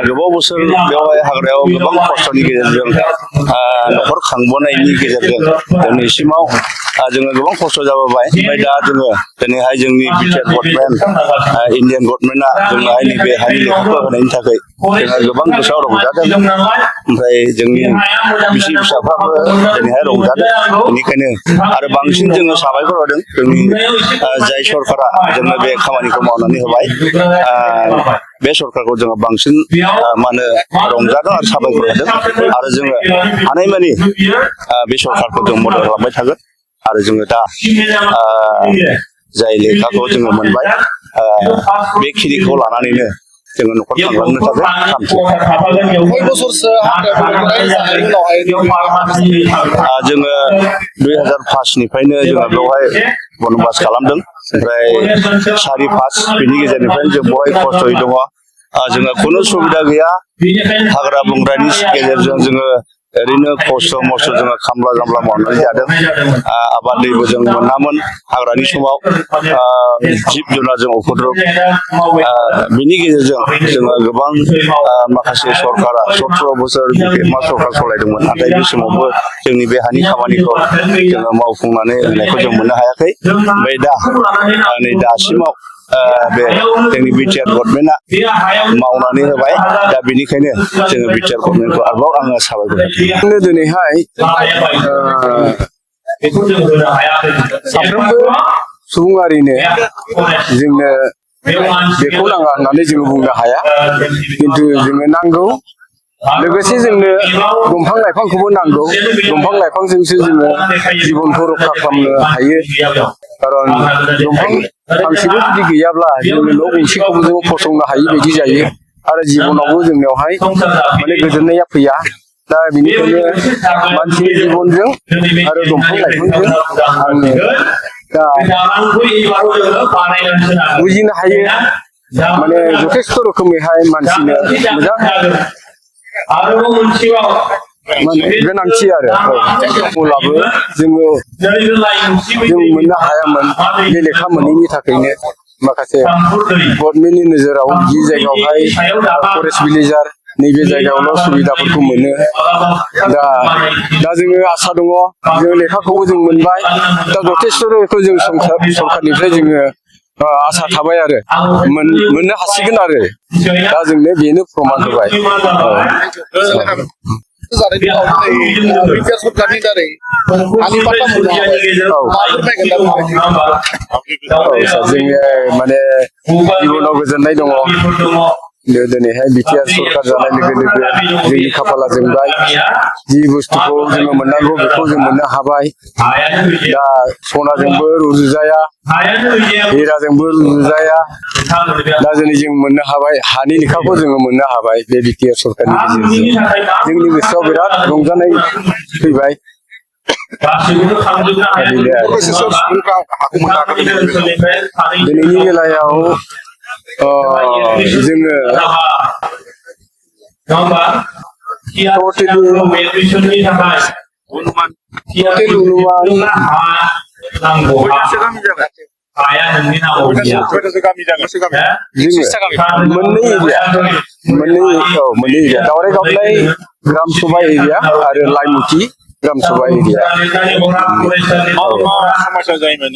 गोबाव बोसोर बेवहाय हाग्रायाव गोबां खस्थ'नि गेजेरजों न'खर खांबोनायनि गेजेरजों दिनैसिमाव जोङो गोबां खस्थ' जाबोबाय ओमफ्राय दा जोङो दिनैहाय जोंनि बिटिआर गभर्नमेन्ट इन्डियान गभर्नमेन्टआ जोंनोहाय नैबे हानि लेखाखौ होनायनि थाखाय जोंहा गोबां गोसोआव रंजादों ओमफ्राय जोंनि बिसि फिसाफ्राबो दिनैहाय रंजादों बेनिखायनो आरो बांसिन जोङो साबायखर होदों जोंनि जाय सरकारा जोंनो बे खामानिखौ मावनानै होबाय बे सरकारखौ जोङो बांसिन मा होनो रंजादों आरो साबायखर होदों आरो जोङो हानायमानि बे सरकारखौ जों मदद खालामबाय थागोन आरो जोङो दा जाय लेखाखौ जोङो मोनबाय बेखिनिखौ लानानैनो जोङो न'खर खांलांनो थाखाय जोङो 2005निफ्रायनो जोङो बेवहाय बनबास खालामदों ओमफ्राय 4-5 बेनि गेजेरनिफ्रायनो जों बेवहाय खस्थ'यै दङ जोङो खुनु सुबिदा गैया हाग्रा बंग्रानि गेजेरजों जोङो ओरैनो खस्थ' मस्थ' जोङो खामला जामला मावनानै जादों आबाद दैबो जों मोनामोन हाग्रानि समाव जिब जुनारजों उपद्रब बिनि गेजेरजों जोङो गोबां माखासे सरकारा 17 बोसोर मा सरकार सालायदोंमोन नाथाय बे समावबो जोंनि बे हानि खामानिखौ जोङो मावफुंनानै होनायखौ जों मोननो हायाखै ओमफ्राय दा नै दासिमाव बे जोंनि बिटिआर गभर्नमेन्टआ मावनानै होबाय दा बेनिखायनो जोङो बिटिआर गभर्नमेन्टखौ आरोबाव आङो साबायखर होयो दिनैहाय साफ्रोमबो सुबुङारिनो जोंनो बेखौ नाङा होननानै जोङो बुंनो हाया खिन्थु जोंनो नांगौ लोगोसे जोंनो दंफां लाइफांखौबो नांगौ दंफां लाइफांजोंसो जोङो जिबनखौ रैखा खालामनो हायो खारन दंफां फांसेबो जुदि गैयाब्ला जोङो न' गंसेखौबो जों फसंनो हायि बायदि जायो आरो जिबनावबो जोंनियावहाय माने गोजोननाया फैया दा बेनिखायनो मानसिनि जिबनजों आरो दंफां लाइफांजों आङो दा बुजिनो हायो माने जथेस्थ' रोखोमैहाय मानसिनो मोजां गोनांथि आरो अब्लाबो जोङो जों मोननो हायामोन बे लेखा मोनैनि थाखायनो माखासे गभर्नमेन्टनि नोजोराव जि जायगायावहाय फरेस्ट भिलेजार नैबे जायगायावल' सुबिदाफोरखौ मोनो दा जोङो आसा दङ जों लेखाखौबो जों मोनबाय दा जथेस्थ' रोखोम जों सरकारनिफ्राय जोङो आसा थाबाय आरो मोननो हासिगोन आरो दा जोंनो बेनो प्रमान होबाय जोङो माने जिबनाव गोजोननाय दङ दिनैहाय बिटिआर सरकार जानाय लोगो लोगो जोंनि खाफाला जोंबाय जि बुस्थुखौ जोङो मोननांगौ बेखौ जों मोननो हाबाय दा सनाजोंबो रुजुजाया हिराजोंबो रुजुजाया दा जों मोननो हाबाय हानि लेखाखौ जोङो मोननो हाबाय बे बिटिआर सरकारनि गेजेरजों जोंनि गोसोआव बिराद रंजानाय फैबाय दिनैनि बेलायाव जोङो मोननै एरिया दावराय गावनाय ग्राम सभा एरिया आरो लाइमुथि ग्राम सभा एरिया समाजाव जायोमोन